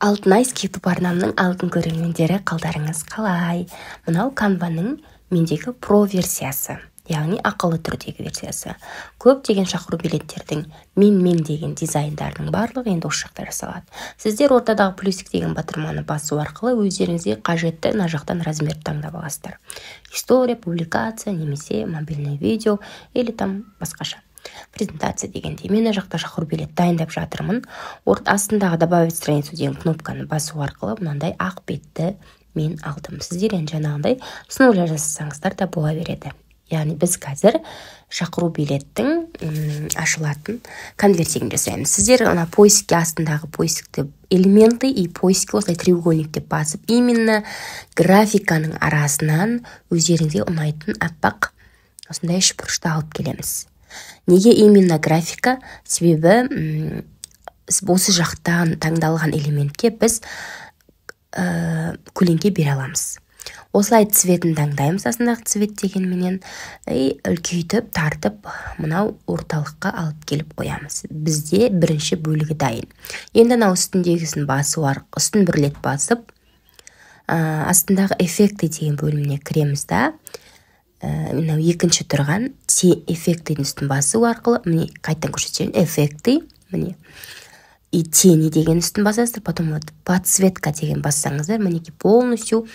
Алтынай YouTube арнамның алтын көрермендері, қалдарыңыз қалай? Мынау Canvаның мендегі про версиясы, яғни ақылы түрдегі версиясы. Көптеген шақыру билеттердің, мен деген дизайндардың барлығы енді осы жақта жасалады. Сіздер ортадағы плюсик деген батырманы басу арқылы өздеріңізге қажетті мына жақтан размер таңдап аласыздар. История, публикация немесе мобильный видео или там басқаша презентация дегендей. Мен мына жақта шақыру билет дайындап жатырмын. Астындағы «Добавить страницу» деген кнопканы басу арқылы мынандай ақ бетті мен алдым. Сіздер енді жаңағындай с нуля жасасаңыздар да бола береді. Яғни біз қазір шақыру билеттің ашылатын конвертигін жасаймыз. Сіздер ана поискке, астындағы поискті, «Элементы и поиск», осылай треугольник деп басып, именно графиканың арасынан өздеріңізге ұнайтын аппақ осындай үшбұрышты алып келеміз. Неге именно графика? Себебі осы жақтан таңдалған элементке біз көлеңке бере аламыз. Осылай цветін таңдаймыз, астындағы «Цвет» дегенменен, и үлкейтіп, тартып, мынау орталыққа алып келіп қоямыз. Бізде бірінші бөлігі дайын. Енді мынау үстіндегісін басу арқылы, үстін бір рет басып, астындағы «Эффекты» деген бөліміне кіреміз да, мынау екінші тұрған «Эффектінің» үстін басу арқылы, міне, қайтадан көрсетейін: «Эффекты», міне, и «Тени» деген үстін басасыздар. Потом вот «Подсветка» деген бассаңыздар, мінекей, полностью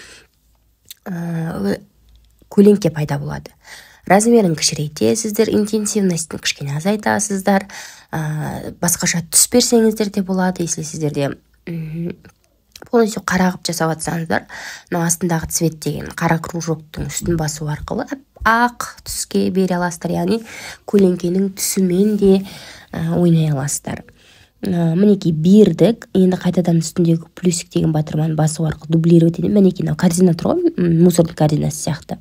көлеңке пайда болады. Размерін кішірейтесіздер, интенсивностін кішкене азайтасыздар, басқаша түс берсеңіздер де болады. Если сіздерде полностью қара қылып жасап жатсаңыздар, мына астындағы «Цвет» деген қара кружоктың үстін басу арқылы ақ түске бере аласыздар, яғни көлеңкенің түсімен де ойнай аласыздар. Мінекей, бердік. Енді қайтадан үстіндегі плюсик деген батырманы басу арқылы дублировать етемін. Мінекей, мынау корзина тұр ғой, мусордың корзинасы сияқты,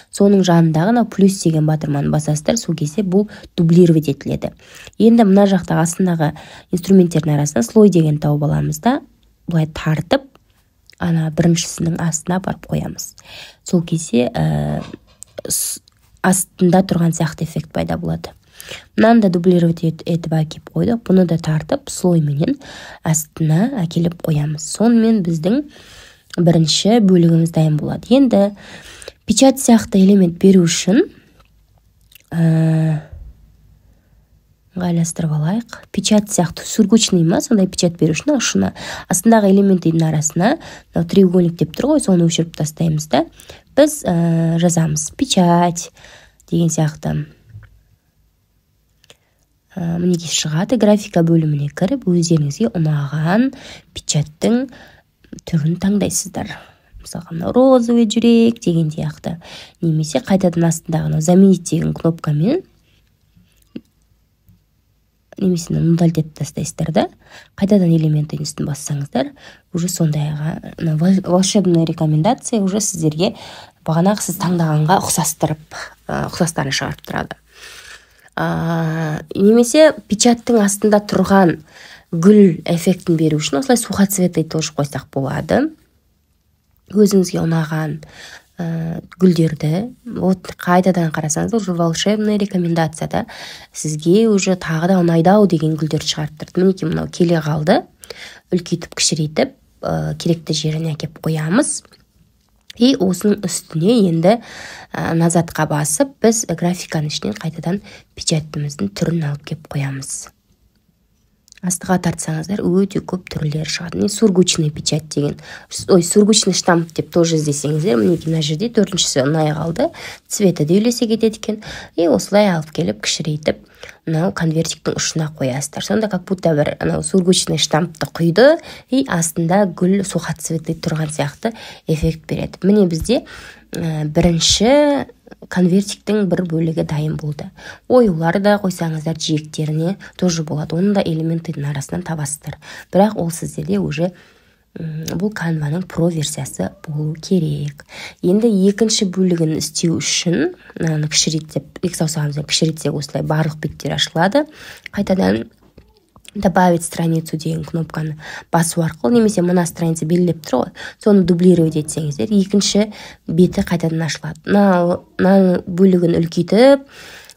соның жанындағы мынау плюс деген батырманы басасыздар. Сол кезде бұл дублировать етіледі. Енді мына жақта астындағы инструменттердің арасынан «Слой» деген тауып аламыз да, былай тартып, ана біріншісінің астына барып қоямыз. Сол кезде астында тұрған сияқты эффект пайда болады. Мынаны да дублировать етіп әкеліп қойдық. Бұны да тартып, слойменен астына әкеліп қоямыз. Сонымен біздің бірінші бөлігіміз дайын болады. Енді печать сияқты элемент беру үшін ыңғайластырып алайық. Печать сияқты, сургучный ма, сондай печать беру үшін ұшына, астындағы элементтердің арасына мынау треугольник деп тұр ғой, соны өшіріп тастаймыз да, біз жазамыз «печать» деген сияқты. Мінекей, шығады. Графика бөліміне кіріп, өздеріңізге ұнаған печаттың түрін таңдайсыздар. Мысалға, мынау розовый жүрек деген сияқты. Немесе қайтадан астындағы мынау «Заменить» деген кнопкамен, немесе удалить етіп тастайсыздар да, қайтадан элементінің үстін бассаңыздар, уже сондайға волшебная рекомендация уже сіздерге бағанағы сіз таңдағанға ұқсастырып, ұқсастарын шығарып тұрады. Немесе печаттың астында тұрған гүл эффектін беру үшін осылай сухоцветы тоже қойсақ болады, өзіңізге ұнаған гүлдерді. Вот, қайтадан қарасаңыз, уже волшебная рекомендацияда сізге уже тағы да ұнайды ау деген гүлдерді шығарып тұрды. Мінекей, мынау келе қалды. Үлкейтіп, кішірейтіп, керекті жеріне әкеліп қоямыз. И осының үстіне енді назадқа басып, біз графиканың ішінен қайтадан печатіміздің түрін алып келіп қоямыз. Астыға тартсаңыздар, өте көп түрлері шығады. Міне, сургучный печать деген, ой, сургучный штамп деп тоже іздесеңіздер, мінекей, мына жерде төртіншісі ұнай қалды, цветі де үйлесе кетеді екен. И осылай алып келіп, кішірейтіп, мынау конвертиктің ұшына қоясыздар. Сонда как будто бір анау сургучный штампты құйды и астында гүл, сухоцветы тұрған сияқты эффект береді. Міне, бізде бірінші конвертиктің бір бөлігі дайын болды. Оюлар да қойсаңыздар жиектеріне, тоже болады. Оны да элементтердің арасынан табасыздар, бірақ ол сіздерде уже бұл Канваның про версиясы болу керек. Енді екінші бөлігін істеу үшін мынаны кішірейтіп, екі саусағымызбен кішірейтсек, осылай барлық беттер ашылады. Қайтадан «Добавить страницу» деген кнопканы басу арқылы немесе мына страница белгілеп тұр ғой, соны дублировать етсеңіздер, екінші беті қайтадан ашылады. Мына бөлігін үлкейтіп,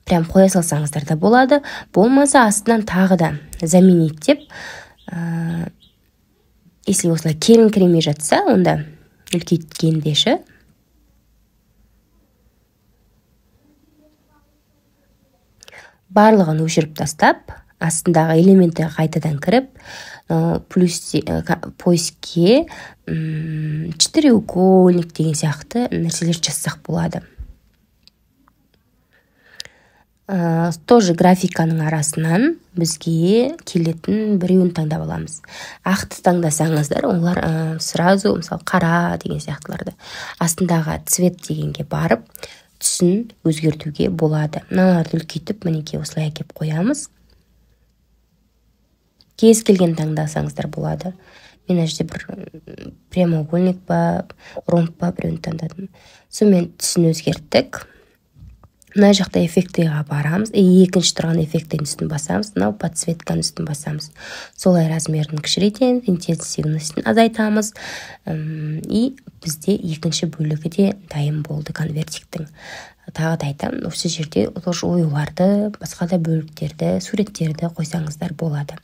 прям қоя салсаңыздар да болады. Болмаса, астынан тағы да «Заменить» деп Если осылай келіңкіремей жатса, онда үлкейткенде ше. Барлығын өшіріп тастап, астындағы элементтерге қайтадан кіріп, плюс поискке четыреугольник деген сияқты нәрселер жазсақ болады. Тоже графиканың арасынан бізге келетін біреуін таңдап аламыз. Ақты таңдасаңыздар, олар сразу, мысалы, қара деген сияқтыларды. Астындағы цвет дегенге барып, түсін өзгертуге болады. Мыналарды үлкейтіп, мінекей осылай әкеп қоямыз. Кез келген таңдасаңыздар болады. Мен мына жерде бір прямоугольник па, ромб па біреуін таңдадым. Сонымен түсін өзгерттік. Мына жақта эффектіге барамыз. Екінші тұрған эффектінің үстін басамыз. Мынау подсветканың үстін басамыз. Солай размерін кішірейтеміз, интенсивностін азайтамыз. И бізде екінші бөлігі де дайын болды конвертиктің. Тағы да айтамын, осы жерде тоже оюларды, басқа да бөліктерді, суреттерді қойсаңыздар болады.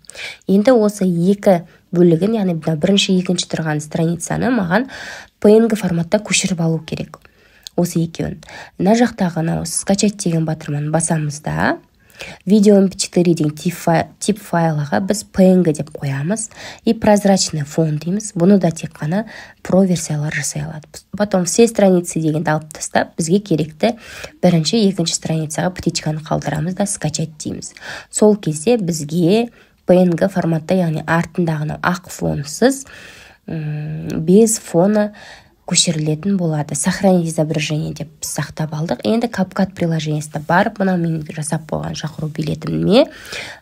Енді осы екі бөлігін, яғни мына бірінші, екінші тұрған страницаны маған PNG форматта көшіріп алу керек. Осы екеуін. Мына жақтағы мынау скачать деген батырманы басамыз да, видео MP4 деген тип файлға біз PNG деп қоямыз и прозрачный фон дейміз. Бұны да тек қана про версиялар жасай алады. Потом все страницы дегенді алып тастап, бізге керекті бірінші, екінші страницаға птичканы қалдырамыз да скачать дейміз. Сол кезде бізге PNG форматта, яғни артындағы мынау ақ фонсыз, без фона көшірілетін болады. Сохранить изображение деп сақтап алдық. Енді CapCut приложениесіне барып, мынау мен жасап қойған шақыру билетіме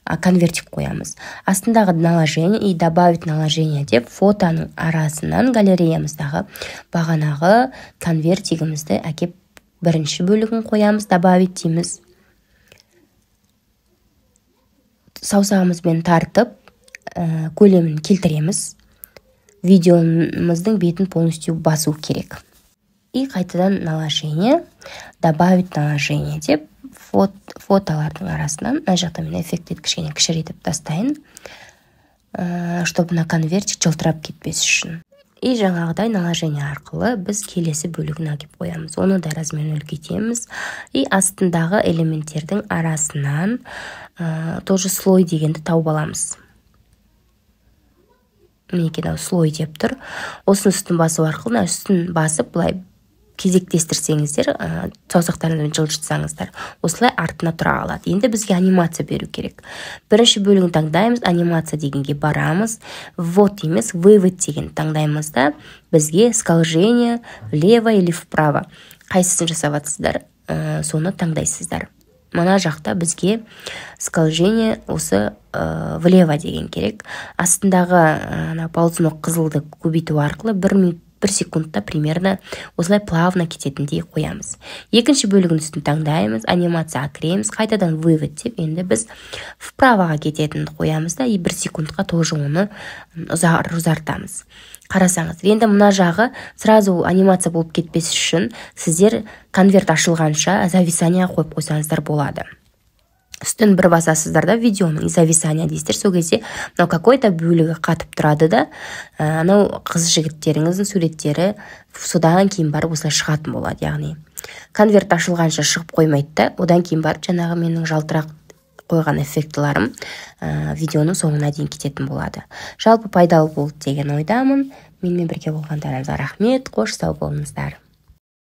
конвертик қоямыз. Астындағы наложение и добавить наложение деп фотоның арасынан галереямыздағы бағанағы конвертигімізді әкеп бірінші бөлігін қоямыз, добавить дейміз. Саусағымызбен тартып, көлемін келтіреміз. Видеомыздың бетін полностью басу керек. И қайтадан наложение, добавить наложение деп фотолардың арасынан мына жақта мен эффектті кішкене кішірейтіп тастайын, чтобы на конвертик жылтырап кетпес үшін. И жаңағыдай наложение арқылы біз келесі бөлігін әкеп қоямыз. Оны да размерін үлкейтеміз. И астындағы элементтердің арасынан тоже слой дегенді тауып аламыз. Мінекей мынау слой деп тұр. Осының үстін басу арқылы, мына үстін басып былай кезектестірсеңіздер, саусақтарыңызбен жылжытсаңыздар, осылай артына тұра алады. Енді бізге анимация беру керек. Бірінші бөлігін таңдаймыз, анимация дегенге барамыз. Ввод емес, вывод деген таңдаймыз да, бізге скольжение влево или вправо. Қайсысын жасап жатсыздар, соны таңдайсыздар. Мына жақта бізге скольжение осы влево деген керек. Астындағы ана ползунок қызылды көбейту арқылы 1 минут, 1 секундта примерно осылай плавно кететіндей қоямыз. Екінші бөлігін үстін таңдаймыз, анимацияға кіреміз, қайтадан вывод деп енді біз вправоға кететінді қоямыз да, и 1 секундқа тоже оны ұзартамыз. Қарасаңыз, енді мына жағы сразу анимация болып кетпес үшін сіздер конверт ашылғанша зависание қойып қойсаңыздар болады. Үстін бір басасыздар да видеоның зависание дейсіздер, сол кезде мынау какой-то бөлігі қатып тұрады да, анау қыз жігіттеріңіздің суреттері содан кейін барып осылай шығатын болады. Яғни конверт ашылғанша шығып қоймайды да, одан кейін барып жаңағы менің жалтырақ қойған эффектілерім видеоның соңына дейін кететін болады. Жалпы пайдалы болды деген ойдамын. Менімен бірге болғандарыңызға рахмет. Қош сау болыңыздар.